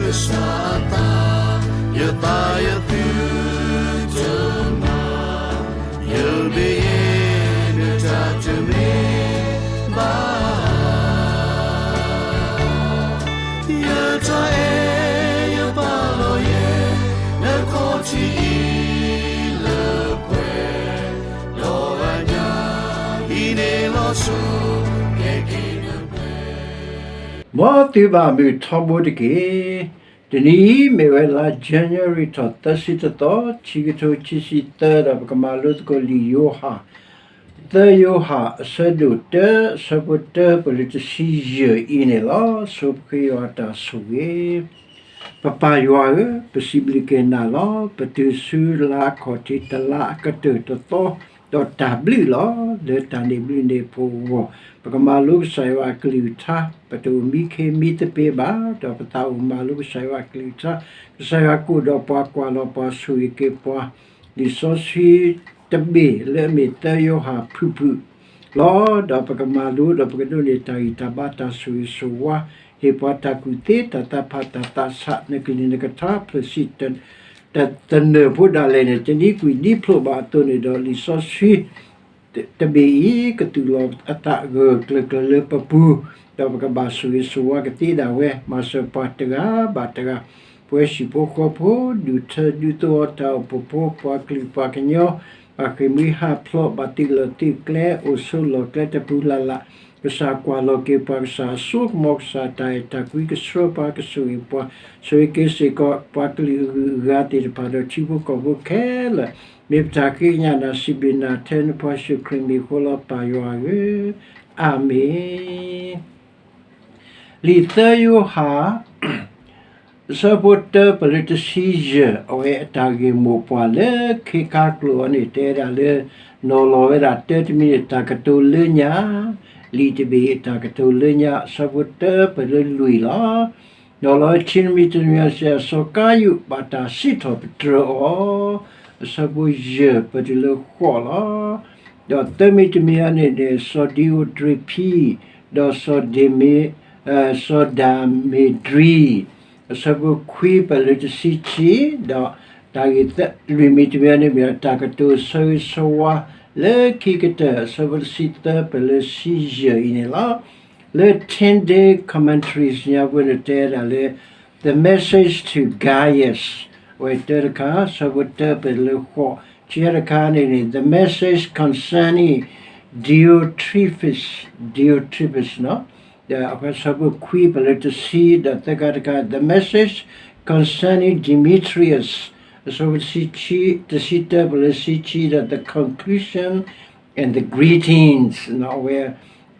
ကစၢ်အသး, ယသးယသုတမၤ, ယမ့ၢ်ယဲ နတၢ်တမ့ၢ်ဘၣ်. ယတၢ်အဲၣ်ယပာ်လီၤယဲ နခီၣ်ထံးအံၤလၢပှဲၤ, ဒီးအညၣ်အံၤန့ၣ်လီၤစိၤ ကဲက့ၤနပှဲၤ. မ်သုဘၣ်မုာ်ထီဘိတက့ၢ်. တနံၤအံၤမ့ၢ်ဝဲလါ January ထီၣ်သၢဆံတသီ ခံကထိခံဆံသၢ ဒီးပကမၤလိသကိးလံာ်ယိၤဟၣ် သၢယိၤဟၣ် အဆၢဒိၣ်တၢ အဆၢဖိတၢ ပလၢတဆံယဲၢ်အံၤန့ၣ်လီၤ. ဆိပဃ့ယွၤအတၢ်ဆိၣ်ဂ့ၤ. ပပၢ်ယွၤဧၢ, ပစံးဘျုးက့ၤနၤလီၤ. ပတုၤဆူလါအခီၣ်ထံးတလါအကတၢၢ်တသီ, ဒီးတၢ်ဘျုးလီၤ. လၢတၢ်န့ၣ်ဘျုးန့ၣ်အဖီခိၣ်, ပကမၤလိကစၢ်ယွၤအကလုၢ်ကထါ, ပတအိၣ်မံခ့မံသပ့ၤဘၣ်, ဒီးပသးအိၣ်မၤလိကစၢ်ယွၤအကလုၢ်ကထါ, ကစၢ်ယွၤကအိၣ်ဒီးပှၤ ကွၢ်လီၤပှၤ ဆိၣ်ဂ့ၤက့ၤပှၤ, လံာ်စီဆှံတဘ့ၣ်လၢအမ့ၢ်သၢယိၤဟၣ်ဖုၣ်ဖုၣ်လီၤ. ဒီးပကမၤလိ ဒီးပကဒိးန့ၢ်တၢ်ဂံၢ်တၢ်ဘါ တၢ်ဆိၣ်ဂ့ၤဆိၣ်ဝါ, ဟ့ၣ်ပှၤတၢ်ကူၣ်သ့ တၢ်သးဖး တၢ်သးဆး, နကလုၢ်နကထါ ဖျၢၣ်ဆံးတနၢၣ်ဖိဒၣ်လဲာ်န့ၣ် တနံၤကွံာ်ဒ်ဖျိဘၣ်အသိးန့ၣ်ဒီး လံာ်စီဆှံ တဘ့ၣ်အံၤ ကသူၣ်လီၤအသးဂၢၢ်ကျၢၤကျၢၤလၢပပူၤ, ဒီးပကဘၣ်ဆိၣ်ဂ့ၤဆိၣ်ဝါကသ့ဒၣ်ဝဲ, မၤစၢၤပှၤတဂၤဘၣ်တဂၤ, ပဝဲဟံၣ်ဖိဃီဖိ, ဒူၣ်ထၢဒူသဝီ, တၢ်အိၣ်ဖှိၣ်ဖိ, ပှၤကလုာ်ပှၤကညီ, ဘၣ်ဃ့ၢ်မှံဟးဖျိး, ဘၣ်သုးလီၢ်သုးကျဲ, အိၣ်ဆိးလီၢ်ကျဲတပူၤလၢ်လၢ်, ကစၢ်ကွၢ်လီၤက့ၤပှၤ, ကစၢ်အစိကမီၤ, ကစၢ်တၢ်အဲၣ်တၢ်ကွံကဆှၢပှၤ, ကဆိၣ်ဂ့ၤပှၤ, ဆိၣ်ဂ့ၤက့ၤစ့ၢ်ကီး ပှၤကလုာ်အဂုၤအဂၤသ့ၣ်တဖၣ် ဒီးထံဖိကီၢ်ဖိခဲလၢာ်, မ့ၢ်ပတၢ်ဃ့ကညးနၤ စံးဘျုးနၤထဲနဖိယ့ၣ်ၡူးခရံာ်မံၤအဃိလီၤ ပၢ်ယွၤဧၢ, အၤမ့ၣ်. လံာ်သၢယိၤဟၣ် အဆၢဖိတၢ ပလၢတဆံယဲၢ်, အဝဲအတၢ်ဂ့ၢ်မိၢ်ပှၢ်လၢခ့ခါကျိာ်အီၤန့ၣ် တဲဒၣ်လၢ နီၤလီၤဝဲဒၣ်တၢတမံၤန့ၣ် တၢ်ကတိၤလၢညါ, လံာ်တဘ့ၣ်အတၢ်ကတိၤလၢညါ အဆၢဖိတၢ ပလၢလွံၢ်လီၤ. နီၤလီၤဝဲခံတမံၤတမံၤ စံး စီၤကၤယိးဘၣ်တၢ်စံးထီၣ်ပတြၢၤအီၤ, အဆၢဖိယဲၢ် ပတုၤလၢဃိးလီၤ. ဒီးသၢမံၤတမံၤအံၤန့ၣ်န့ၣ် စီၤဒံၤဧိၤတြ့ၤဖံ, ဒီးစီၤဒ့မ့, စီၤဒၤမ့းဒြံ, အဆၢဖိခွံ ပလၢတဆံခံ, ဒီးတၢ်ဂ့ၢ်လွံၢ်မံၤတမံၤအံၤန့ၣ်မ့ၢ် တၢ်ကတိၤဆၢဂ့ၤဆၢဝါလၢခံကတၢၢ် အဆၢဖိတဆံသၢ ပလၢဆံယဲၢ်အံၤန့ၣ်လီၤ. လၢ ten day commentary ညါပှဲၤန့ၣ်တဲဒၣ်လၢ The Message to Gaius အဝဲတၢတခါ အဆၢဖိတၢ ပလၢဃိး, ခံခါတခါန့ၣ်န့ၣ် The Message Concerning Diotrephes, Diotrephes န့ၣ်, ဒီးအဝဲအဆၢဖိခွံ ပလၢတဆံ, ဒီးသၢခါတခါ The Message Concerning Demetrius, အဆၢဖိတဆံခံ, တဆံတၢ ပလၢဆံခံ, ဒီး The Conclusion and the Greetings န့ၣ် အဝဲ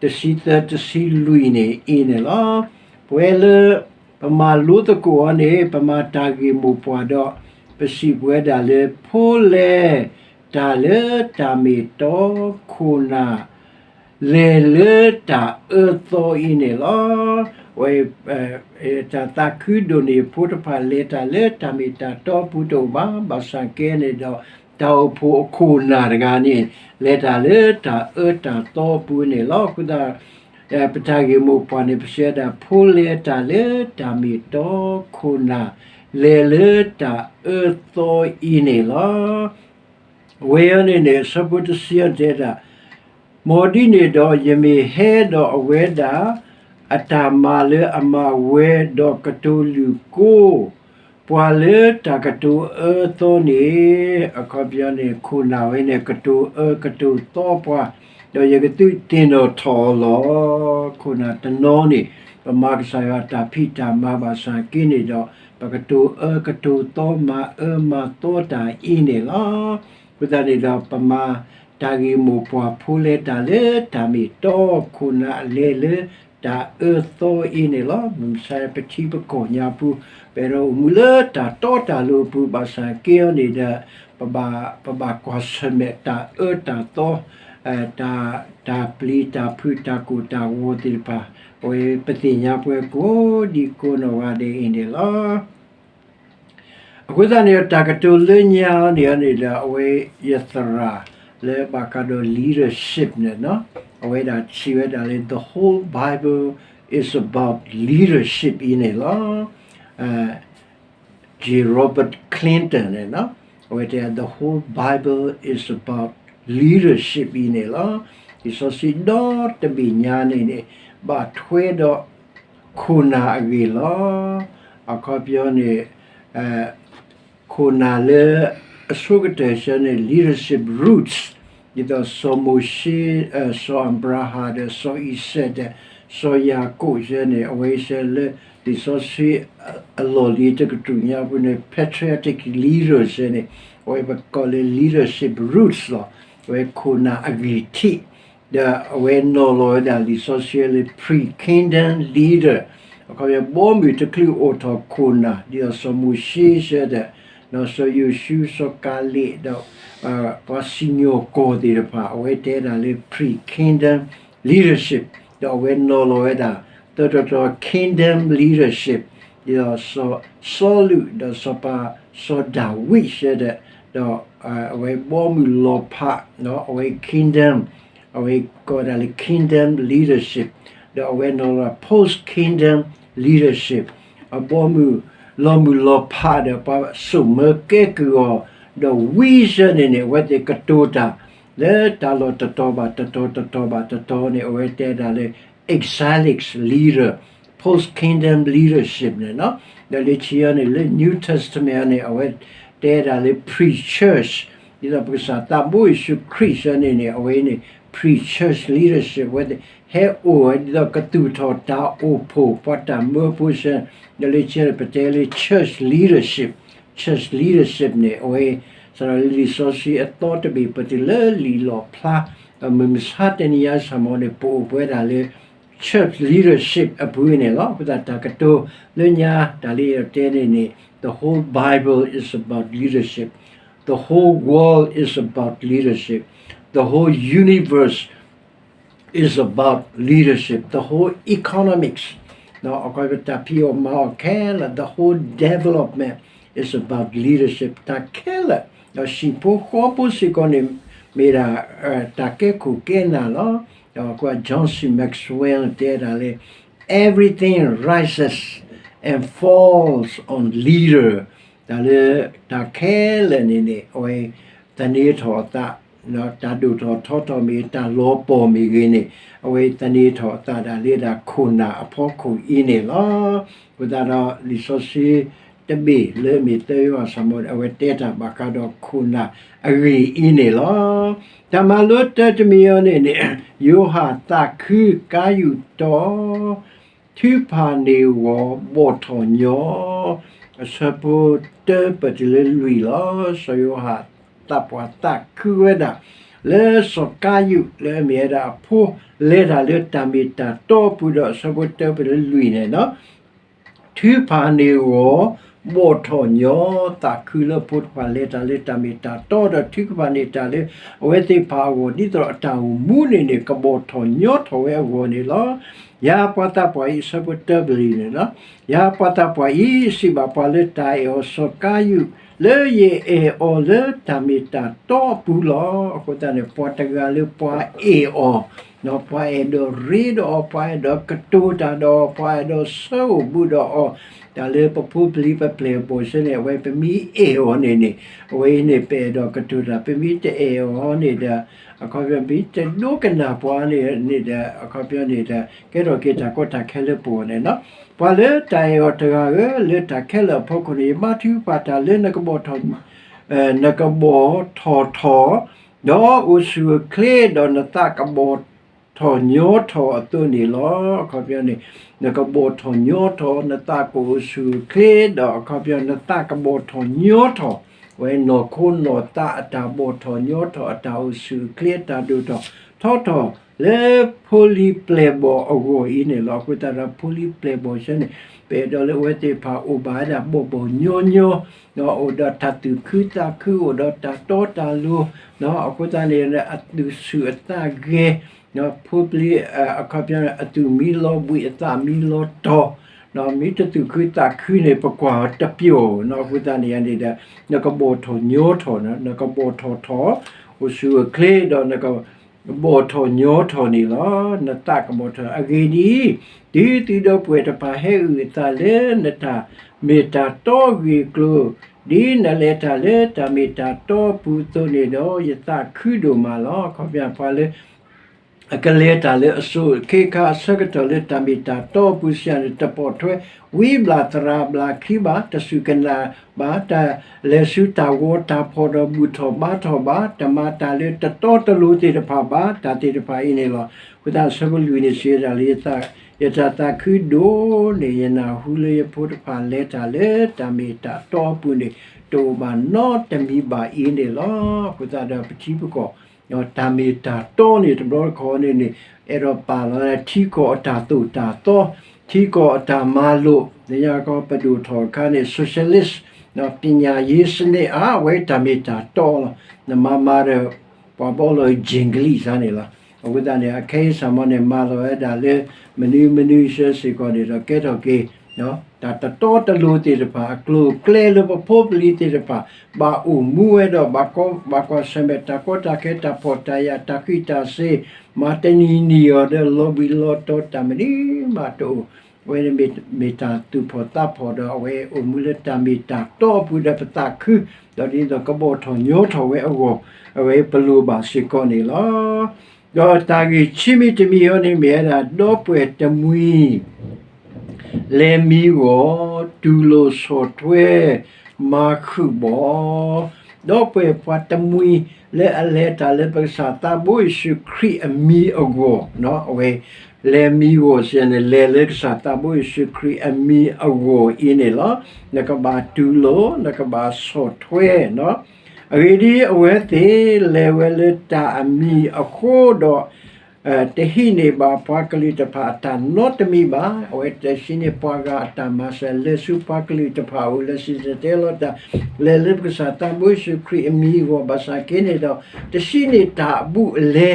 တဆံသၢ တဆံလွံၢ်န့ၣ်အံၤန့ၣ်လီၤ. ပဝဲလၢ ပမၤလိသကိးအီၤန့ၣ် ပမၤတၢ်ဂ့ၢ်မိၢ်ပှၢ်ဒီး ပစံးပဝဲဒၣ်လၢ ဖိလဲၤတၢ်လၢတၢ်မ့ၢ်တီ, ခိၣ်နၢ်လဲၤလၢတၢ်အၢသီအံၤန့ၣ်လီၤ. ဝဲ တၢ်သးခုဒိၣ်န့ၢ်ဖိတဖၣ် လဲၤတၢ်လၢတၢ်မ့ၢ်တၢ်တီအပူၤတအိၣ်ဘၣ်. ဘၣ်ဆၣ်က့န့ၣ်ဒီး တၢ်အိၣ်ဖှိၣ်အခိၣ်နၢ်တဂၤန့ၣ် လဲၤတၢ်လၢတၢ်အၢတၢ်သီအပူၤန့ၣ်လီၤ. အဃိသတး ပတၢ်ဂ့ၢ်မိၢ်ပှၢ်န့ၣ် ပစံးဝဲဒၣ် ဖိလဲၤတၢ်လၢတၢ်မ့ၢ်တီ, ခိၣ်နၢ်လဲၤလၢတၢ်အၢသီအံၤန့ၣ်လီၤ. အဝဲအံၤန့ၣ်န့ၣ် အဆၢဖိတဆံအံၤတဲဒၣ်, မ်ဒ်န့ၣ်ဒီး ယမ့ၢ်ဟဲဒီးအဝဲဒၣ် အတၢ်မၤလၢအမၤဝဲ ဒီးကတိၤလုၢ်ကိ ပှၤလၢတၢ်ကတိၤအၢသီန့ၣ်, အခီပညီန့ၣ် ခိၣ်နၢ်ဝဲန့ၣ် ကတိၤအၢကတိၤသီပှၤ, ဒီးယကသုးသ့ၣ်နီၣ်ထီၣ်အီၤလီၤ. ခိၣ်နၢ်တနီၤန့ၣ် ပမၤကစၢ်ယွၤတၢ်ဖံးတၢ်မၤဘၣ်ဆၣ်က့န့ၣ်ဒီး ပကတိၤအၢကတိၤသီ မၤအၢမၤသီတၢ်အံၤန့ၣ်လီၤ. အဃိသတးန့ၣ်ဒီး ပမၤတၢ်ဂ့ၢ်မိၢ်ပှၢ် ဖိလဲၤတၢ်လၢတၢ်မ့ၢ်တီ, ခိၣ်နၢ်လဲၤလၢတၢ်အၢသီအံၤန့ၣ်လီၤ. မုၢ်မဆါပထံပကီၢ်ညါပူၤ ပအဲၣ်ဒိးအိၣ်မူလၢတၢ်တီတၢ်လိၤအပူၤ ဘၣ်ဆၣ်က့အံၤန့ၣ်ဒီး ပဘၣ်ကွၢ်ဆၢၣ်မဲာ်တၢ်အၢတၢ်သီ, တၢ်, တၢ်ပျံၤတၢ်ဖုး တၢ်ကိၢ်တၢ်ဂီၤသ့ၣ်တဖၣ်, အဝဲပသ့ၣ်ညါပှဲၤကိးဒံကိးနီၢ်ဂၤဒဲးအံၤန့ၣ်လီၤ. အဃိသတးန့ၣ် တၢ်ကတိၤလၢညါန့ၣ်န့ၣ်ဒီး အဝဲယသရၣ်လၢဘၣ်ဃးဒီး leadership န့ၣ် အဝဲဒၣ်စံးဝဲဒၣ်လၢ The whole Bible is about leadership အံၤန့ၣ်လီၤ. J Robert Clinton န့ၣ်လီၤ. အဝဲတဲ The whole Bible is about leadership အံၤန့ၣ်လီၤ. လံာ်စီဆှံဒီတဘ့ၣ်ညါန့ၣ်န့ၣ် ဘၣ်ထွဲဒီးခိၣ်နၢ်အဂ့ၢ်လီၤ. အခီပညီန့ၣ် ခိၣ်နၢ်လၢအဆိကတၢၢ်ဆၢန့ၣ် leadership roots ဒ်သိးစီၤမိၤၡ့, စီၤအၤဘြၤဟၣ်ဒီး စီၤအံၤစဲးဒီး စီၤယၤကိာ်ဆၢန့ၣ် အဝဲဆၢလၢလံာ်စီဆှံအလီၢ်လံၤတကတြူၢ်ညါပူၤန့ၣ် patriotic leader ဆၢန့ၣ် အဝဲပကိးလၢ leadership roots လီၤ. အဝဲခိၣ်နၢ်အဂံၢ်ထံး ဒီးအဝဲနီၤလီၤဝဲဒၣ်လံာ်စီဆှံလၢ pre-kingdom leader အခီပညီ ဘီမုၢ်တချုးအိၣ်ထီၣ်ခိၣ်နၢ် ဒ်သိးစီၤမိၤၡ့ဆၢဒီး ဒီးစီၤယိၤၡူ စီၤကၤလ့း ဒီး ပှၤစံၣ်ညီၣ်ကွီၢ်သ့ၣ်တဖၣ် အဝဲတဲဒၣ်လၢ pre-kingdom leadership ဒီးအဝဲနီၤလီၤဝဲဒၣ် သၢတီၤတီၤ kingdom leadership ဒ်သိးစီၤစီလူး ဒီးစီၤပၤ စီၤဒၤဝံးဆၢဒီး ဒီးအဝဲဘီမုၢ်လီၤဖး အဝဲ kingdom အဝဲကိးဒၣ်လၢ kingdom leadership ဒီးအဝဲနီၤလီၤ post kingdom leadership အဘီမုၢ်လီၤမုၢ်လီၤဖးဒီးပှၤစိာ်မၢကဲကုၢ်အီၤ ဒီးဝံဆၢန့ၣ်န့ၣ် အဝဲသ့ၣ်ကတိၤတၢ် လၢတၢ်လီၢ်တတီၤဘၣ်တတီၤ တတီၤဘၣ်တတီၤန့ၣ် အဝဲတဲဒၣ်လၢ exilic leader, post kingdom leadership န့ၣ်လီၤ. ဒီးလၢခံအံၤန့ၣ် လၢ New Testament အံၤန့ၣ် အဝဲတဲဒၣ်လၢ pre-church ဒ်သိးပကစၢ်သးဘိယ့ၣ်ၡူးခရံာ်ဆၢန့ၣ်န့ၣ် အဝဲန့ၣ် pre-church leadership အဝဲသ့ၣ်ဟဲအိၣ်ဝဲဒ်သိးကသူၣ်ထီၣ်တၢ်အိၣ်ဖှိၣ် ပှၤတၢ်မၢဖိဆၢ ဒီးလၢခံအံၤန့ၣ် ပတဲလၢ church leadership, church leadership န့ၣ် အဝဲ စးထီၣ်လၢလံာ်စီဆှံအသီတဘ့ၣ် ပတုၤလၢလံာ်လီၣ်ဖျါ မုၢ်မဆါတနံၤညါ စၢ်မီၤန့ၣ် ပအိၣ်ပဝဲဒၣ်လၢ church leadership အပူၤန့ၣ်လီၤ. အဃိသတးတၢ်ကတိၤလၢညါ တၢ်လၢယတဲန့ၣ်န့ၣ် the whole Bible is about leadership, the whole world is about leadership, the whole universe is about leadership, the whole economics အခီပညီ တၢ်ဖံးအီၣ်မၤအီၣ်ခဲလၢာ် the whole development is about leadership တၢ်ခဲလၢာ် ဒီးဟံၣ်ဖိဃီဖိစ့ၢ်ကီးန့ၣ် မ့ၢ်ဒၣ် တၢ်ကဲခိၣ်ကဲနၢ်လီၤ. ဒီးကွၢ် John C Maxwell တဲဒၣ်လၢ everything rises and falls on leader တၢ်လၢ တၢ်ခဲလၢာ်န့ၣ်န့ၣ် အဝဲသန့ၤထီၣ်အသး တၢ်ဒိၣ်ထီၣ်ထီထီၣ်မ့ၢ်ဂ့ၤ တၢ်လီၤပှီၢ်မ့ၢ်ဂ့ၤန့ၣ် အဝဲသန့ၤထီၣ်အသးဒၣ်လၢဒၣ်ခိၣ်နၢ်အဖီခိၣ်အံၤန့ၣ်လီၤ. အဃိသတးဒီး လံာ်စီဆှံတဘ့ၣ်လၢအမ့ၢ်သၢယိၤဟၣ် စၢ်မီၤန့ၣ် အဝဲတဲတၢ်ဘၣ်ဃးဒီးခိၣ်နၢ်အဂ့ၢ်အံၤန့ၣ်လီၤ. တၢ်မၤလိတၢတမံၤအံၤန့ၣ်န့ၣ် ယိၤဟၣ်သးခုကါယူၢ်တီ ထုကဖၣ်န့ၢ်ဂီၤ ဘီၣ်ထီၣ်ညီ အဆၢဖိတၢပတုၤလၢလွံၢ်လီၤ. စီၤယိၤဟၣ်သးပှၢ်သးခုဝဲဒၣ် လၢစီၤကါယူၢ်လၢအမ့ၢ်ဝဲဒၣ်အဖိ လဲၤတၢ်လၢတၢ်မ့ၢ်တၢ်တီအပူၤဒီး အဆၢဖိတၢပတုၤလၢလွံၢ်န့ၣ်လီၤ. ထုကဖၣ်န့ၢ်ဂီၤ ဘီၣ်ထီၣ်ညီ သးခုလၢဖိတဖၣ်လဲၤတၢ်လၢတၢ်မ့ၢ်တၢ်တီဒီး ထုကဖၣ်န့ၢ်တၢ်လၢအဝဲသ့ၣ်တဖၣ်အဂီၢ် ဒ်သိးအတၢ်အိၣ်မူန့ၣ်န့ၣ် ကဘီၣ်ထီၣ်ညီထီၣ်ဝဲအဂီၢ်န့ၣ်လီၤ. ယၤပှၤသးပှၢ်အံၤ အဆၢဖိတၢပတုၤန့ၣ်လီၤ. ယၤပှၤသးပှၢ်အံၤ စံးဘၣ်ပှၤလၢတၢ်အဲၣ်အီၤစီၤကါယူၢ် လၢယအဲၣ်အီၤလၢတၢ်မ့ၢ်တၢ်တီအပူၤလီၤ. အဃိသတးန့ၣ် ပှၤတဂၤလၢပှၤအဲၣ်အီၤ ပှၤအဲၣ်ဒိးရ့ဒီးအီၤ, ပှၤအဲၣ်ဒိးကတိၤတၢ်ဒီးအီၤ, ပှၤအဲၣ်ဒိးဆၢအိၣ်ဘူးဒီးအီၤ, တၢ်လၢပဖိပလံၤပပျဲၢ်ဘီၣ်ဆၢန့ၣ် အဝဲပမ့ၢ်အဲၣ်အီၤန့ၣ်န့ၣ် အဝဲအံၤန့ၣ် ပအဲၣ်ဒိးကတိၤတၢ်, ပမ့ၢ်တအဲၣ်အီၤန့ၣ်ဒီး အခီပညီ ပမ့ၢ်တဒိကနၣ်ပှၤန့ၣ်န့ၣ်ဒီး အခီပညီန့ၣ်ဒီး ကဲထီၣ်က့ၤတၢ်ကီတၢ်ခဲလၢပဂီၢ်န့ၣ်လီၤ. ပှၤလၢတၢ်အဲၣ်အီၤတဂၤဧၢ, လၢတၢ်ခဲလၢာ်အဖီခိၣ်န့ၣ် ယမၤထုကဖၣ်တၢ်လၢနကဘီၣ်ထီၣ် နကဘီၣ်ထီၣ်ထီၣ် ဒီးအိၣ်ဆူၣ်အိၣ်ချ့ ဒီးနသးကဘီၣ်ထီၣ်ညီထီၣ်အသိးန့ၣ်လီၤ. အခီပညီန့ၣ် နကဘီၣ်ထီၣ်ညီထီၣ်, နသးကအိၣ်ဆူၣ်အိၣ်ချ့, ဒီးအခီပညီ နသးကဘီၣ်ထီၣ်ညီထီၣ်, အဝဲနီၢ်ခိနီၢ်သးအတၢ်ဘီၣ်ထီၣ်ညီထီၣ်, အတၢ်အိၣ်ဆူၣ်အိၣ်ချ့, အတၢ်ဒိၣ်ထီၣ်ထီထီၣ် လၢဖိလံၤပျဲၢ်ဘီၣ်အဂီၢ်အံၤန့ၣ်လီၤ. အဃိသတးဒီး ဖိလံၤပျဲၢ်ဘီၣ်ဆၢန့ၣ် ပအဲၣ်ဒိးလၢအဝဲသ့ၣ်တဖၣ်အိၣ်ဘၣ်ဝဲဒၣ်ဘီၣ်ဘီၣ်ညီညီ, အိၣ်ဒီးတၢ်သူၣ်ခုသးခု, အိၣ်ဒီးတၢ်တီတၢ်လိၤ, အဃိသတးန့ၣ် အသူၣ်ဆူၣ်အသးဂဲၤ, ဖိပလံၤ အခီပညီ အသူၣ်မံလီၤဘှံး အသးမံလီၤတီၤ, မ့ၢ်တသူၣ်ခုသးခုန့ၣ် ပကွၢ်တပျီၤ, အဃိသတးန့ၣ်န့ၣ်ဒီး နကဘီၣ်ထီၣ်ညီထီၣ်, နကဘီၣ်ထီၣ်ထီၣ်, အိၣ်ဆူၣ်အိၣ်ချ့ဒီးနက ကဘီၣ်ထီၣ်ညီထီၣ်န့ၣ်လီၤ. နသးကဘီၣ်ထီၣ် အဂ့ၢ်ဒ်အံၤ, တုၤသုဒီပုၢ်ဝဲၢ်တဖၣ်ဟဲအုၣ်အသးလၢနတၢ်မ့ၢ်တၢ်တီအဂ့ၢ်အကျိၤ, ဒ်နလဲၤတၢ်လၢတၢ်မ့ၢ်တၢ်တီအပူၤအသိးန့ၣ်ဒီး, ယသးခုဒိၣ်မးလီၤ. အခီပညီ ပှၤလၢ အကလဲၤတၢ်လၢအစိၤ ခ့ခါအဆၢကတီၢ်လၢတၢ်မ့ၢ်တၢ်တီအပူၤစံးန့ၣ် တပိာ်ထွဲဝံဘျၣ်သရၣ်ဘျၣ်ခံဘၣ်, တစူၢ်ကနၣ်ဘၣ်, တၢ်လဲၤဆူတၢ်ဂီၤတၢ်ဖီၣ်ဒီးဘူၣ်ထီၣ်ဘါထီၣ်ဘၣ်, တမၤတၢ်လၢတတီတလိၤသ့ၣ်တဖၣ်ဘၣ်, တၢ်သ့ၣ်တဖၣ်အံၤန့ၣ်လီၤ. အဃိသတး အဆၢဖိလွံၢ်န့ၣ်စံးဝဲဒၣ်လၢ ယတၢ်သးခုဒိၣ်န့ၣ် ယနၢ်ဟူလၢယဖိတဖၣ်လဲၤတၢ်လၢတၢ်မ့ၢ်တၢ်တီအပူၤန့ၣ် တအိၣ်ဘၣ်နီတမံၤဘၣ်အံၤန့ၣ်လီၤ. အဃိသတးဒီးပထံပကီၢ် ဒီးတၢ်မ့ၢ်တၢ်တီန့ၣ် တဘျီတခီၣ်န့ၣ်န့ၣ် အဲၣ်ဒိးပာ်လီၤထံကီၢ်အတၢ်သိၣ်တၢ်သီ, ထံကီၢ်အတၢ်မၤလိာ်, လၢညါခီပဒိၣ်ထီၣ်အခါန့ၣ် socialist ပညာရေးစနစ် အါ အဝဲတၢ်မ့ၢ်တၢ်တီလီၤ. နမၤမၤဒီး ပှၤဘီလီၤယ့ၣ်ကလံၣ်စါန့ၣ်လီၤ. အဃိသတးန့ၣ် အခဲအံၤစ့ၢ်မီၤန့ၣ် မၤလီၤဝဲဒၣ်လၢ မနုၤမနုၤဆၢစ့ၢ်ကီးန့ၣ်ဒီး ကဲထီၣ်က့ၤ တၢ်တတီတလိၤသ့ၣ်တဖၣ် အကျိၤအကျဲလၢပဖိပလံၤသ့ၣ်တဖၣ် ဘၣ်အိၣ်မူဝဲဒီး ဘၣ်ကွၢ်ဆၢၣ်မဲာ်တၢ်ကီတၢ်ခဲ တၢ်ဖှီၣ်တၢ်ယာ် တၢ်ဃံးတၢ်စ့ၤ မၤတနံၤနံၤအီၤဒီး လီၤဘှံးလီၤတီၤ တၢ်မနုၤမးတအိၣ်, အဝဲန့ၣ်မ့ၢ်တၢ်သူၣ်ဖှီၣ်သးဖှီၣ်ဒီး အဝဲအိၣ်မူလၢတၢ်မ့ၢ်တၢ်တီအပူၤဒီးပသးခု, ဒီးဒ်သိးကဘီၣ်ထီၣ်ညီထီၣ်ဝဲအဂီၢ် အဝဲပလိၣ်ဘၣ်စ့ၢ်ကီးန့ၣ်လီၤ. ဒီးတၢ်ဂ့ၢ်ခံမံၤတမံၤအံၤန့ၣ်မ့ၢ်ဝဲဒၣ် ဒီပုၢ်ဝဲၢ်တမှံၤ လဲၤမံဂီၢ်, တူၢ်လိာ်ဆီၣ်ထွဲ, မၤဃုာ်ဘီၣ်, ဒီပုၢ်ဝဲၢ်ပှၤတမှံၤလၢအလဲၤတၢ်လၢပကစၢ်သးဘိယ့ၣ်ၡူးခရံာ်အမံၤအဂီၢ်, အဝဲ လဲၤမံဂီၢ်စ့ၢ်န့ၣ် လဲၤလၢကစၢ်သးဘိယ့ၣ်ၡူးခရံာ်အမံၤအဂီၢ်အံၤန့ၣ်လီၤ. နကဘၣ်တူၢ်လိာ်, နကဘၣ်ဆီၣ်ထွဲ, အဂ့ၢ်ဒ်အံၤအဝဲသ့ၣ်လဲၤဝဲလၢတၢ်အမံၤအဃိဒီး တဟံးန့ၢ်ဘၣ်ပှၤကလုာ်တဖၣ်အတၢ်နီတမံၤဘၣ်. အဝဲတဟံးန့ၢ်ပှၤဂၤအတၢ်မၤစၢၤ လဲၤဆူပှၤကလုာ်တဖၣ်အအိၣ် လဲၤစံၣ်တဲၤတဲလီၤတၢ် လဲၤလၢပကစၢ်သးဘိယ့ၣ်ၡူးခရံာ်အမံၤအဂီၢ် ဘၣ်ဆၣ်က့န့ၣ်ဒီး တဟံးန့ၢ်တၢ်အဘူးအလဲ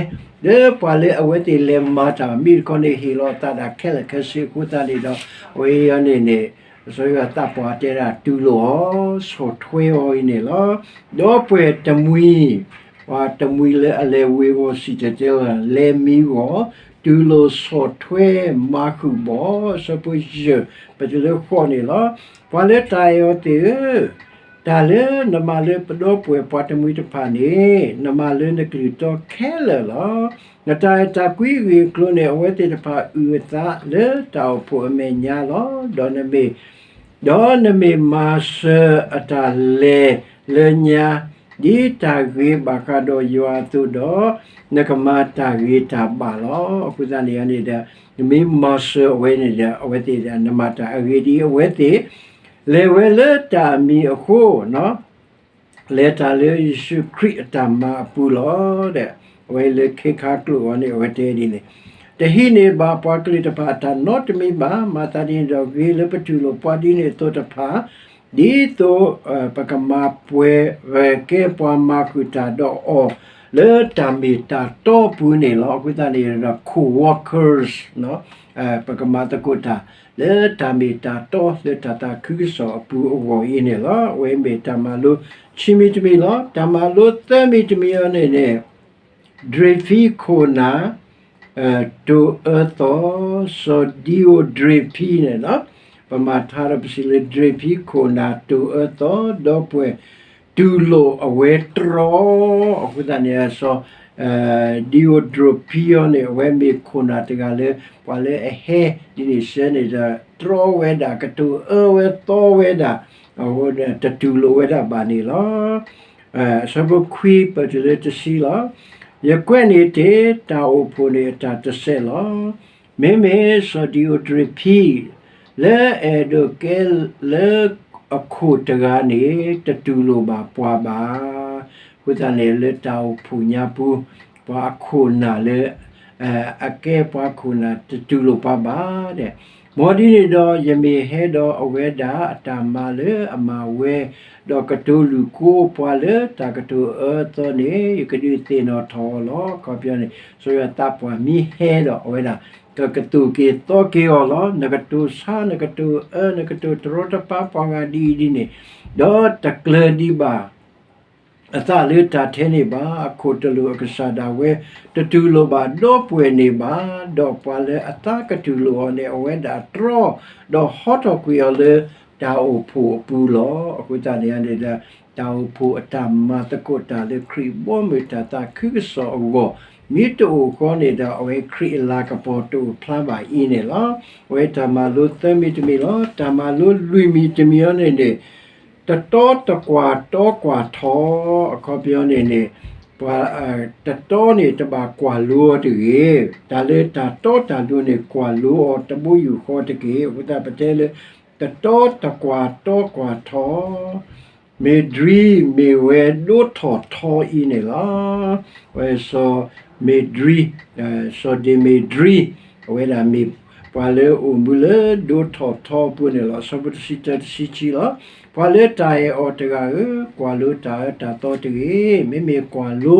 လၢပှၤလၢအဝဲသ့ၣ်လဲၤမၤတၢ် မ့ၢ်တခီန့ၣ် ဟ့ၣ်လီၤအသးဒၣ်ခဲလၢာ်ခဲဆ့အဃိသတးန့ၣ်ဒီး အဝဲအံၤန့ၣ်န့ၣ် စီၤယိၤသးပှၢ်တဲဒၣ် တူၢ်လိာ်အီၤ ဆီၣ်ထွဲအီၤအံၤန့ၣ်လီၤ. ဒီပုၢ်ဝဲၢ်တမှံၤ ပှၤတမှံၤလၢအလဲၤဝ့ၤဝီၤစံၣ်တဲၤတဲလီၤ လဲၤမံဂီၢ် တူၢ်လိာ်ဆီၣ်ထွဲမၤဃုာ်ဘီၣ် အဆၢဖိယဲၢ် ပတုၤလၢဃိးန့ၣ်လီၤ. ပှၤလၢတၢ်အဲၣ်အီၤသ့ၣ်ဧၢ, တၢ်လၢနမၤလၢပဒီပုၢ်ဝဲၢ်ပှၤတမှံၤတဖၣ်န့ၣ် နမၤလၢနကလုၢ်တီခဲလၢာ်လီၤ. နတၢ်အဲၣ်တၢ်ကွံအဂ့ၢ်အကျိၤန့ၣ် အဝဲသ့ၣ်တဖၣ်အုၣ်အသးလၢတၢ်အိၣ်ဖှိၣ်အမဲာ်ညါလီၤ. ဒီးနမ့ၢ် ဒီးနမ့ၢ်မၤစၢၤအတၢ်လဲၤလၢညါ ဒ်တၢ်ဂ့ၤဘၣ်ဃးဒီးယွၤအသိးဒီး နကမၤတၢ်ဂ့ၤတၢ်ဘၣ်လီၤ. အဃိသတးန့ၣ်န့ၣ်ဒီး နမ့ၢ်မၤစၢၤအဝဲန့ၣ်ဒီး အဝဲသ့ၣ်ဒီး နမၤတၢ်အဂ့ၢ်ဒ်အံၤ အဝဲသ့ၣ် လဲၤဝဲလၢတၢ်အမံၤအဃိ လဲၤတၢ်လၢယ့ၣ်ၡူးခရံာ်အတၢ်မၤအပူၤလီၤ. အဝဲလၢခ့ခါကျိာ်အီၤန့ၣ် အဝဲတဲဒ်န့ၣ်, တဟံးန့ၢ်ဘၣ်ပှၤကလုာ်တဖၣ်အတၢ်နီတမံၤဘၣ်. မၤသးဒ်န့ၣ်ဒီး ဂ့ၤလၢပတူၢ်လိာ်ပှၤဒ်န့ၣ်အသိးတဖၣ်, ဒ်သိး ပကမၤပှဲၤ ကဲပှၤမၤဃုာ်တၢ်ဒီးအီၤ လၢတၢ်မ့ၢ်တၢ်တီအပူၤန့ၣ်လီၤ. အဃိသတးန့ၣ်ဒီး co-workers ပကမၤသကိးတၢ် လၢတၢ်မ့ၢ်တၢ်တီလၢတၢ်သးခုကစီၣ်အပူၤအဂီၢ်အံၤန့ၣ်လီၤ. အဝဲမ့ၢ်တၢ်မၤလိခံမံၤတမံၤလီၤ. တၢ်မၤလိသၢမံၤတမံၤအံၤန့ၣ်န့ၣ် ဒြ့ၤဖံခိၣ်နၢ် တိာ်အၢသီ, စီၤဒံအိၣ်ဒြ့ၤဖံန့ၣ်လီၤ. ပမၤထါဒီးပစံးလၢ ဒြ့ၤဖံခိၣ်နၢ်တိာ်အၢသီ ဒီပုၢ်ဝဲၢ်တူၢ်လိာ်အဝဲတြီ, အဃိသတးန့ၣ် စီၤဒံအိၣ်ဒြ့ၤဖံအံၤန့ၣ် အဝဲမ့ၢ်ခိၣ်နၢ်တဂၤလၢ ပှၤလၢအဟဲဒ်န့ၣ်ဆၢန့ၣ်ဒီး တြီဝဲဒၣ် ကတိၤအၢဝဲသီဝဲဒၣ် အဃိတတူၢ်လိာ်ဝဲဒၣ်ဘၣ်န့ၣ်လီၤ. အဆၢဖိခွံပတုၤလၢတဆံလီၤ. ယကွဲးန့ၢ်တ့ၢ် တၢ်အိၣ်ဖှိၣ်န့ၣ်အတၢ်တစဲးလီၤ. မ့မ့ၢ်စီၤဒံအိၣ်ဒြ့ၤဖံ လၢအအဲၣ်ဒိးကဲလၢအခိၣ်တဂၤန့ၣ် တတူၢ်လိာ်ဘၣ်ပှၤဘၣ်. အဃိသတးန့ၣ် လၢတၢ်အိၣ်ဖှိၣ်ညါပူၤ ပှၤအခိၣ်နၢ်လၢ အကဲပှၤခိၣ်နၢ်တတူၢ်လိာ်ပှၤဘၣ်. မ်ဒ်န့ၣ်ဒီး ယမ့ၢ်ဟဲဒီးအဝဲဒၣ်အတၢ်မၤလၢအမၤဝဲ ဒီးကတိၤလူၤကိးပှၤလၢတၢ်ကတိၤအၢသီန့ၣ် ယကဒုးသ့ၣ်နီၣ်ထီၣ်အီၤလီၤ. အခီပညီန့ၣ် စီၤယိၤသးပှၢ်မ့ၢ်ဟဲဒီးအဝဲဒၣ် ကကသိၣ်က့ၤသီက့ၤအီၤလီၤ. နကတိၤဆါ နကတိၤအၢ နကတိၤတရီတပါပှၤဂၤဒ်အံၤဒ်န့ၣ် ဒီးတကျၢၤဒံးဘၣ် အသးလၢတၢ်ထဲန့ၣ်ဘၣ်. အခိၣ်တလိာ်အကစၢ်ဒၣ်ဝဲ တတူၢ်လိာ်ဘၣ်ဒီပုၢ်ဝဲၢ်န့ၣ်ဘၣ်. ဒီးပှၤလၢအသးကတူၢ်လိာ်အီၤန့ၣ် အဝဲဒၣ်တြီ, ဒီးဟီထီၣ်ကွံာ်အီၤလၢတၢ်အိၣ်ဖှိၣ်အပူၤလီၤ. အဃိသတးန့ၣ်န့ၣ်ဒီး တၢ်အိၣ်ဖှိၣ်အတၢ်မၤသကိးတၢ်လၢခရံာ်ဘီမုၢ်တၢ်သးခုကစီၣ်အဂီၢ် မ့ၢ်တအိၣ်ဃီန့ၣ်ဒီး အဝဲခရံာ်အလၤကပီၤတအိၣ်ဖျါဘၣ်အံၤန့ၣ်လီၤ. အဝဲတၢ်မၤလိသၢမံၤတမံၤလီၤ. တၢ်မၤလိလွံၢ်မံၤတမံၤအံၤန့ၣ်န့ၣ် တတီတကွၢ်တီကွၢ်ထီ, အခီပညီန့ၣ်န့ၣ် ပှၤ တတီန့ၣ်တဘၣ်ကွၢ်လိအီၤတဂ့ၤ, တၢ်လၢတၢ်တီတၢ်လိၤန့ၣ် ကွၢ်လိအီၤတဘိယူၢ်ဃီတက့ၢ်. အဃိသတးပတဲလၢ တတီတကွၢ်တီကွၢ်ထီ, မ့ၢ်ဒြံမ့ၢ်ဝဲဒိထီၣ်ထီအံၤန့ၣ်လီၤ. ဝဲစီၤမ့ၢ်ဒြံ, စီၤဒ့မ့ၢ်ဒြံ, အဝဲဒၣ်မ့ၢ်ပှၤလၢအိၣ်မူလၢဒိထီၣ်ထီအပူၤန့ၣ်လီၤ. အဆၢဖိတဆံတၢတဆံခံလီၤ. ပှၤလၢတၢ်အဲၣ်အီၤတဂၤဧၢ, ကွၢ်လိတၢ်အၢတၢ်သီတဂ့ၤ, မ့မ့ၢ်ကွၢ်လိ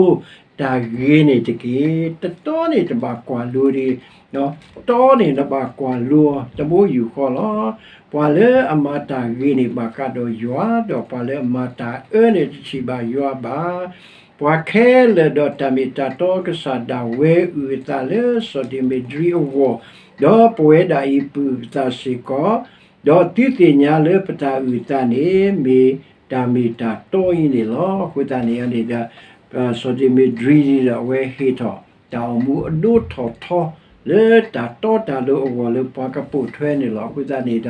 တၢ်ဂ့ၤန့ၣ်တက့ၢ်. တတီန့ၣ်တဘၣ်ကွၢ်လိတဂ့ၤ, တီန့ၣ်နဘၣ်ကွၢ်လိအီၤတဘိယူၢ်ဃီလီၤ. ပှၤလၢအမၤတၢ်ဂ့ၤန့ၣ်ဘၣ်ဃးဒီးယွၤ, ဒီးပှၤလၢအမၤတၢ်အၢန့ၣ်တထံၣ်ဘၣ်ယွၤဘၣ်. ပှၤခဲလၢာ်ဒီးတၢ်မ့ၢ်တၢ်တီကစၢ်ဒၣ်ဝဲအုၣ်အသးလၢစီၤဒ့မ့ၢ်ဒြံအဂီၢ်, ဒီးပဝဲဒၣ်အံၤပုၢ်ပသးစ့ၢ်ကီး, ဒီးသုသ့ၣ်ညါလၢပတၢ်အုၣ်အသးန့ၣ် မ့ၢ်တၢ်မ့ၢ်တၢ်တီအံၤန့ၣ်လီၤ. အဃိသတးန့ၣ်န့ၣ်ဒီး စီၤဒ့မ့ၢ်ဒြံဒီး အဝဲဟ့ၣ်ထီၣ်တၢ်အိၣ်မူအဒိထီၣ်ထီ လၢတၢ်တီတၢ်လိၤအဂီၢ်လၢပှၤကပိာ်ထွဲန့ၣ်လီၤ. အဃိသတးန့ၣ်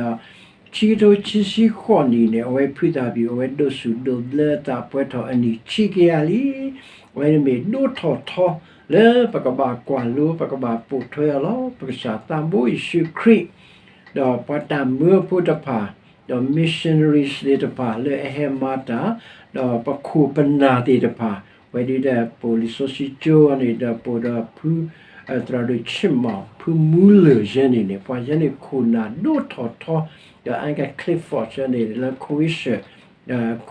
ဒီး ခံကထိခံဆံဃိးနံၣ်န့ၣ် အဝဲဖုသးဘံၣ် အဝဲဒိးစူၣ်ဒိးဘျၢအသးပှဲၤထီၣ်အနံၣ်ခံကယၤလံ. အဝဲန့ၣ်မ့ၢ်ဒိထီၣ်ထီ လၢပကဘၣ်ကွၢ်လိ ပကဘၣ်ပိာ်ထွဲအီၤလီၤ. ပကစၢ်သးဘိယ့ၣ်ၡူးခရံာ် ဒီးပှၤတၢ်မၢဖိတဖၣ်, ဒီး missionaries သ့ၣ်တဖၣ်လၢအဟဲမၤတၢ်, ဒီးပခိၣ်ပနၢ်သ့ၣ်တဖၣ်, ဝဲဒၣ်ဒီးပိာ်လံာ်စီဆှံကၠိန့ၣ်ဒီး ပိာ်ဒီးဖု သရၣ်ဒိၣ်ဆ့ၣ်မီၣ် ဖုမူလၢၢ်ယဲန့ၣ်န့ၣ် ပှၤယဲန့ၣ်ခိၣ်နၢ်ဒိထီၣ်ထီ, ဒီး Anglican Clifford ယဲန့ၣ် လၢ Croatia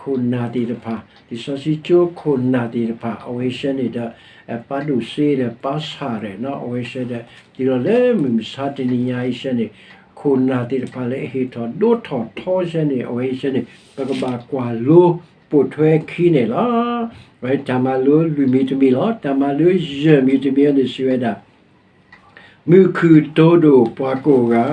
ခိၣ်နၢ်သ့ၣ်တဖၣ်, လံာ်စီဆှံကၠိခိၣ်နၢ်သ့ၣ်တဖၣ် အဝဲယဲန့ၣ်ဒီး ပၢ်ဒိၣ်စ့ဒီး ပၢ်ဆၣ်ရဲၣ်နီၤ အဝဲယဲဒီး ဒ်သိးလၢမုၢ်မဆါတနံၤညါအံၤယဲန့ၣ် ခိၣ်နၢ်သ့ၣ်တဖၣ်လၢအဟ့ၣ်ထီၣ်ဒိထီၣ်ထီယဲန့ၣ် အဝဲယဲန့ၣ် ပကဘၣ်ကွၢ်လိ ပိာ်ထွဲခံန့ၣ်လီၤ. ဝဲတၢ်မၤလိလွံၢ်မံၤတမံၤလီၤ. တၢ်မၤလိယဲၢ်မံၤတမံၤန့ၣ်စံးဝဲဒၣ် မုၢ်ခုၣ်တိၤဒိၣ်ပှၤကိးဂၤ,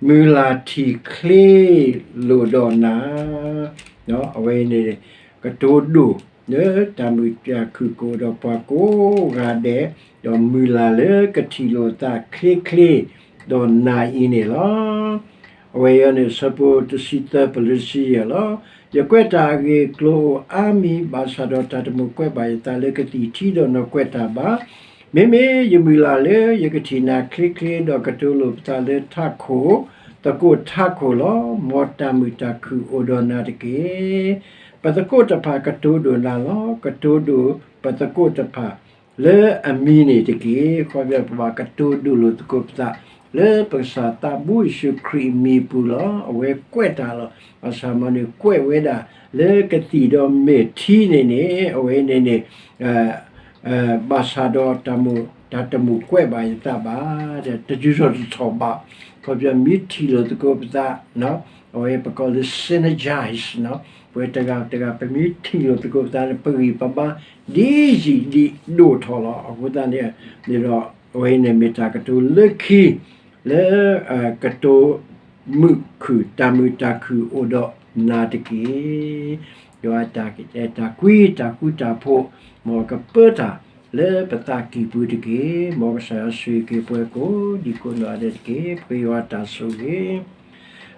မုၢ်လၢ်ထံၣ်ချ့လိာ်ဒီးနၤ, အဝဲန့ၣ် ကတိၤဒိၣ်လၢတၢ်မုာ်တၢ်ခုၣ်ကအိၣ်ဒီးပှၤကိးဂၤဒဲး, ဒီးမုၢ်လၢ်လၢကထံၣ်လိာ်သးချ့ချ့ဒီးနၤအံၤန့ၣ်လီၤ. အဝဲအံၤန့ၣ် ဆၢဖိတဆံသၢ ပလၢတဆံယဲၢ်လီၤ. ယကွဲးတၢ်အဂ့ၢ်အကျိၤအိၣ်အါမံၤ ဘၣ်ဆၣ်ဒီးတၢ်တမိၣ်ကွဲးဘၣ်ယသးလၢကသံၣ်ထံဒီးနီၢ်ကွဲးတၢ်ဘၣ်. မ့မ့ၢ်ယမုၢ်လၢ်လၢယကထံၣ်နၤချ့ချ့ ဒီးကတိၤလိာ်ပသးလၢထးခိၣ်, သကိးထးခိၣ်လီၤ. မ်တၢ်မုာ်တၢ်ခုၣ်အိၣ်ဒီးနၤတက့ၢ်. ပသကိးတဖၣ်ကတိၤဒိၣ်နၤလီၤ. ကတိၤဒိၣ်ပသကိးတဖၣ် လၢအမံၤန့ၣ်တက့ၢ်. ခီဖျိပဘၣ်ကတိၤဒိၣ်လိာ်သကိးပသး လၢပကစၢ်သးဘိယ့ၣ်ၡူးခရံာ်အမံၤအပူၤလီၤ. အဝဲကွဲးတၢ်လီၤ. ဘၣ်ဆၣ်မ့ၢ်န့ၣ် ကွဲးဝဲဒၣ်လၢကသံၣ်ဒီးမဲာ်ထံန့ၣ်န့ၣ် အဝဲန့ၣ်န့ၣ် ဘၣ်ဆၣ်ဒီးတၢ်မိၣ် တၢ်တမိၣ်ကွဲးဘၣ်ယသးဘၣ်, တဒုးထီၣ်တထီၣ်ဘၣ်. ခီဖျိမ့ၢ်ထံၣ်လိာ်သကိးပသး အဝဲပကိးလၢ synergize ပဝဲတဂၤတဂၤ ပမ့ၢ်ထံၣ်လိာ်သကိးပသးန့ၣ် ပဂံၢ်ပဘါ ဒ်ယံာ်ဒ်ဒိၣ်ထီၣ်လီၤ. အဃိသတးန့ၣ် န့ၣ်ဒီး အဝဲန့ၣ်မ့ၢ်တၢ်ကတိၤလၢခံ လၢ ကတိၤမုာ်ခုၣ် တၢ်မုာ်တၢ်ခုၣ်အိၣ်ဒီးနၤတက့ၢ်. ယွၤ တၢ်ကွံတၢ်ဃူတၢ်ဖိး မ်ကပၢတၢ်လၢပသးကံၢ်ပူၤတက့ၢ်. မ်ကစၢ်ယွၤဆိၣ်ဂ့ၤက့ၤပှၤကိးဒံကိးနီၢ်ဂၤဒဲးတက့ၢ်. ပဃ့ယွၤတၢ်ဆိၣ်ဂ့ၤ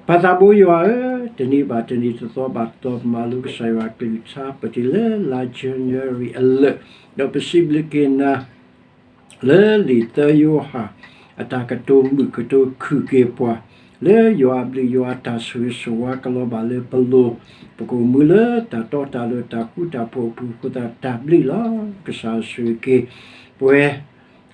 ပၢ်သးဘိယွၤဧၢ, တနံၤဘၣ်တနံၤ တသီဘၣ်တသီ ပမၤလိကစၢ်ယွၤအကလုၢ်ကထါ ပတုၤလၢလါ January အလၢာ်, ဒီးပစံးဘျုးက့ၤနၤ လၢလံာ်သၢယိၤဟၣ် အတၢ်ကတိၤမုာ်ကတိၤခုၣ်က့ၤပှၤ လၢယွၤအဘျုးယွၤအတၢ်ဆိၣ်ဂ့ၤဆိၣ်ဝါကလီၤဘၣ်လၢပလိၤ, ပကအိၣ်မူလၢတၢ်တီတၢ်လိၤတၢ်ဃူတၢ်ဖိးအပူၤအဃိသတး တၢ်ဘျုးလီၤ. ကစၢ်ဆိၣ်ဂ့ၤက့ၤ ပဝဲ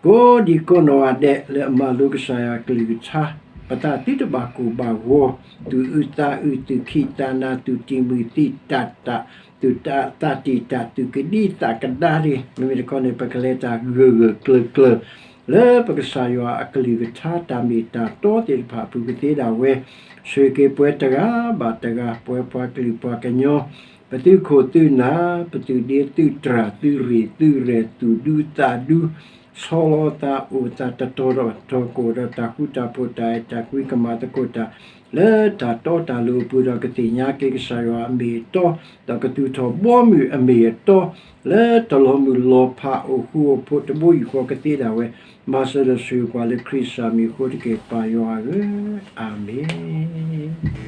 ကိးဒံကိးနီၢ်ဂၤဒဲး လၢအမၤလိကစၢ်ယွၤအကလုၢ်ကထါ, ပသးသုတဘၣ်ကိၢ်ဘၣ်ဂီၤ, သူၣ်အုးသးအုး သူၣ်ခံးသးနၤ သူၣ်တံၢ်မုၢ်သံးတၢ်တၢ်, သူၣ်သးတံာ်တာ် သူၣ်ကဒံသးကဒါတဂ့ၤ, မ့မ့ၢ်တခီန့ၣ် ပကလဲၤတၢ်ဂၢၢ်ဂၢၢ်ကျၢၤကျၢၤ လၢပကစၢ်ယွၤအကလုၢ်ကထါ တၢ်မ့ၢ်တၢ်တီသ့ၣ်တဖၣ်အပူၤ ကသ့ဒၣ်ဝဲ, ဆိၣ်ဂ့ၤက့ၤပဝဲတဂၤဘၣ်တဂၤ ပဝဲပှၤကလုာ်ပှၤကညီ, ပ ပသုးခိၣ်သုးနၢ်, ပသုးဒ့သုးတြၢ်သုးရ့ၣ်သုးရဲၣ် သူၣ်ဒူသးဒူ, ဆီလီၤသးအိၣ်သးတတီၤဒီးထီၣ်ကအိၣ်ဒီး တၢ်ဃူတၢ်ဖိးတၢ်အဲၣ်တၢ်ကွံကမၤသကိးတၢ် လၢတၢ်တီတၢ်လိၤအပူၤဒီး ကသ့ၣ်ညါက့ၤကစၢ်ယွၤအမ့ၢ်အတီ, ဒီးကသူၣ်ထီၣ်ဘီမုၢ်အမ့ၢ်အတီ, လၢတလီၤမုၢ်လီၤဖးအိၣ်ဃူအိၣ်ဖိးတဘိယူၢ်ဃီကသ့ဒၣ်ဝဲ, မၤစၢၤဒီးဆိၣ်ဂ့ၤပှၤလၢခရံာ်စၢ်မံၤအဃိတက့ၢ် ပၢ်ယွၤဧၢ, အၤမ့ၣ်.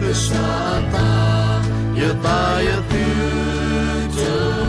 ကစၢ်အသး, ယသးယသုတ